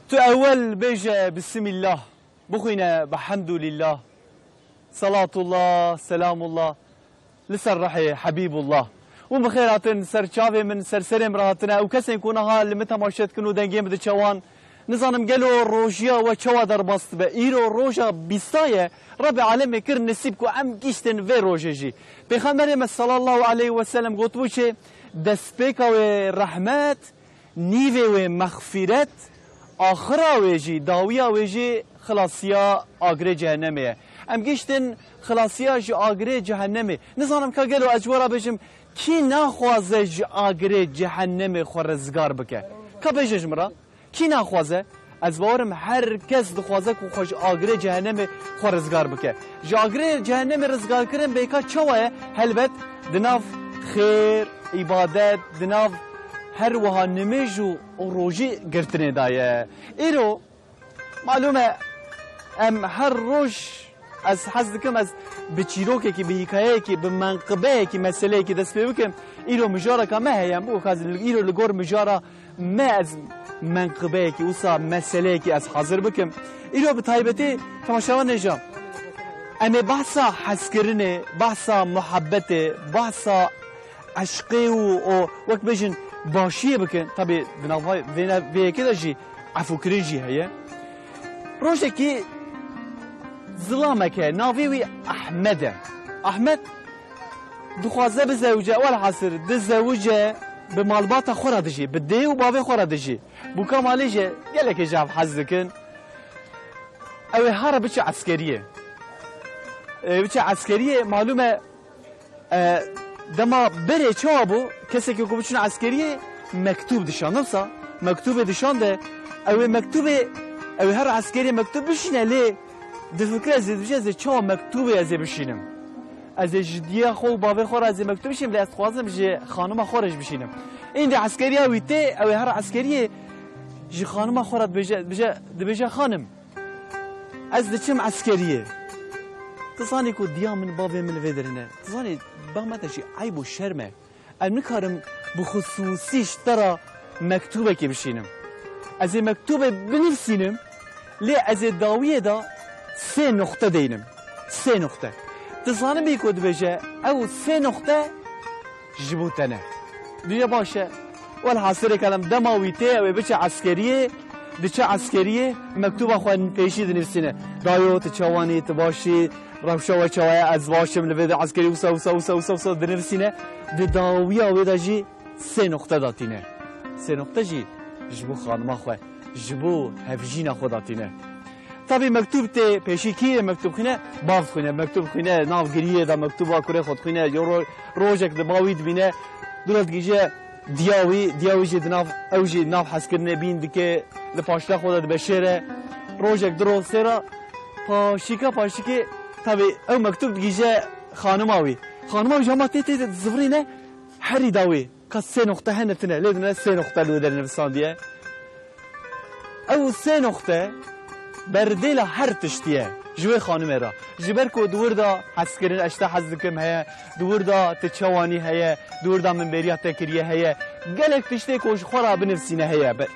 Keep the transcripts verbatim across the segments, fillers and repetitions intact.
Tu ewel bêje Bismillah, bixwîne Behemdulillah, Salatullah, Selamullah, li ser rehê Hebîbullah. Hûn bi xêr hatin, ser çavê min, ser serê min re hatine. Ew kesên ku niha li min temaşe dikin û dengê min diçe wan, nizanim gelo rojiya we çawa derbas dibe. Îro roja bîsta ye, Rebê Alemê kir nesîb ku em gihîştin vê rojê jî. Pêxemberê me sallallahu aleyhi ve sellem gotibû çi, destpêka wê rehmet, nîvê wê mexfîret, axira wê jî, dawiya wê jî xilasiya agirê cehennemê ye. Em gihîştin xilasiya ji agirê cehennemê. Nizanim ka gelo ez ji we re bêjim, kî naxwaze ji agirê cehennemê xwe rizgar bike? Ka bêje ji min re. Kî naxwaze? Ez bawer im her kes dixwaze ku xwe ji agirê cehennemê xwe rizgar bike. Ji agirê cehennemê rizgarkirin bêka çawa ye? Helbet di nav xêr, îbadet, di nav her wiha nimêj û, û rojî girtinê de ye. Îro, malûm e, em her roj, ez hez dikim ez bi çîrokekî, bi hîkayeyekî, bi menqibeyekî, meseleyekî dest pê bikim. Îro mijareka me heye, em wek ez îro li gor mijara me ez menqibeyekî, wisa meseleyekî ez hazir bikim. Îro bi taybetî temaşevan nêja. Em ê behsa hezkirinê, behsa muhebbetê, behsa eşqê û o wek bêjin başiyê bikin. Tabî di nava vê ne-, vê yekê de jî efûkirin jî heye. Rojekî zilamek e, navê wî Ehmed e. Ehmed dixwaze bizewice, welhasil dizewice, bi malbata xwe re dijî, bi dê û bavê xwe re dijî. Bûka malê jî gelekê ji hev hez dikin. Ew ê here biçe eskeriyê. Ê, biçe eskeriyê, malûm e, e, dema berê çawa bû, kesekî ku biçûn eskeriyê, mektûb dişan. Wisa mektûbê dişan de, ew ê mektûbê, ew ê here eskeriyê mektûb bişîne, lê difikire, ez ê dibêje, ez ê çawa mektûbê ez ê bişînim? Ez ê ji diya xwe û bavê xwe re ez ê mektûb bişînim, lê ez dixwazim ji xanima xwe re jî bişînim. Îndî eskeriya wî tê, ew ê here eskeriyê ji xanima xwe re dibêje, dibêje, dibêje, Xanim, ez diçim eskeriyê. Tu zanî ku diya min, bavê min li vê derê ne. Tu zanî, ba me te jî eyb û şerm e. Ez nikarim bi xisûsî ji te re mektûbekê bişînim. Ez ê mektûbê binivîsînim, lê ez ê dawiyê de sê noxte deynim. Sê noxte. Tu zanibî ku dibêje, ew sê noxte ji bo te ne. Dibêje baş e. Welhasilê kelam dema wî tê, ew ê biçe eskeriyê, diçe eskeriyê, mektûba xwe pêşî dinivîsîne. Dayo, tu çawanî, tu başî, rewşa we çawa ye, ez baş im, li vê de eskerî wisa, wisa, wisa, wisa, wisa dinivîsîne. Di dawiya wê de jî sê noxte datîne. Sê noxte jî ji bo xanima xwe, ji bo hevjîna xwe datîne. Tabî mektûb tê pêşî, kî yê mektûb xwîne? Bav dixwîne. Mektûb dixwîne, nav giriyê de mektûba kurê xwe dixwîne. Yo ro-, rojek diba wî dibîne, dûra digihîje diya wî, diya wî jî di nav, ew jî nav hezkirinê bîn dike, li paşta xwe de dibe şêre. Rojek, du roj, sê re, paşîka paşîkê, tabî ew mektûb digihîje xanima wî. Xanima wî jî hema tê tê dizivirîne, herî dawî. Ka sê noxte hene tine, lê dine sê noxte li wê derê nivîsandiye. Ew sê noxte berdêla her tiştî ye ji wê xanimê re. Ji ber ku di wir de hezkirin, ez ji te hez dikim heye, di wir de tu çawanî heye, di wir de min bêriya te kiriye heye. Gelek tiştê ku ji xwe re binivîsîne heye. Be-,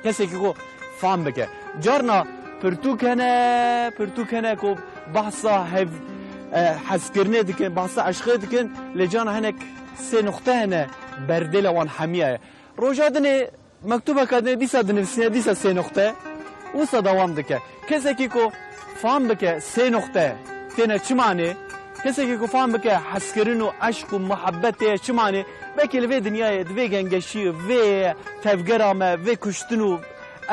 kesekî ku fam bike. Carna pirtûk hene, pirtûk hene ku behsa hev-, e, hezkirinê dikin, behsa eşqê dikin, lê carna hinek sê noxte hene, berdêla wan hemiya ye. Roja dinê mektûbeka dinê dîsa dinivîsîne, dîsa sê noxte, wisa dewam dike. Kesekî ku fam bike sê noxte têne çi manê, kesekî ku fam bike hezkirin û eşq û muhebbet tê çi manê, belkî li vê dinyayê, di vê gengeşî, vê tevgera me, vê kuştin û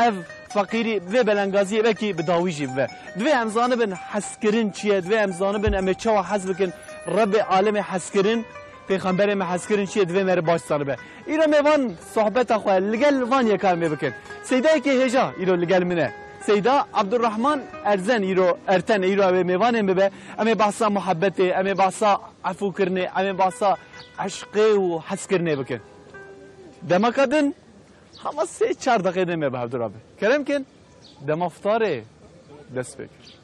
ev feqîrî, vê belengaziyê belkî bi dawî jî bibe. Divê em zanibin hezkirin çi ye, divê em zanibin em ê çawa hez bikin. Rebê alemê hezkirin, pêxemberê me hezkirin çi ye, divê me re baş zanibe. Îro me van sohbeta xwe li gel van yekan me bikin. Seydayekê hêja îro li gel min e. Seyda Abdurrahman Erzen îro, Erten îro ew ê mêvanê me be. Em ê behsa muhebbetê, em ê behsa efûkirinê, em ê behsa eşqê û hezkirinê bikin. Demaka din, hema sê çar deqê de me bi hevdû re be. Kerem kin, dema fitarê dest pê kir.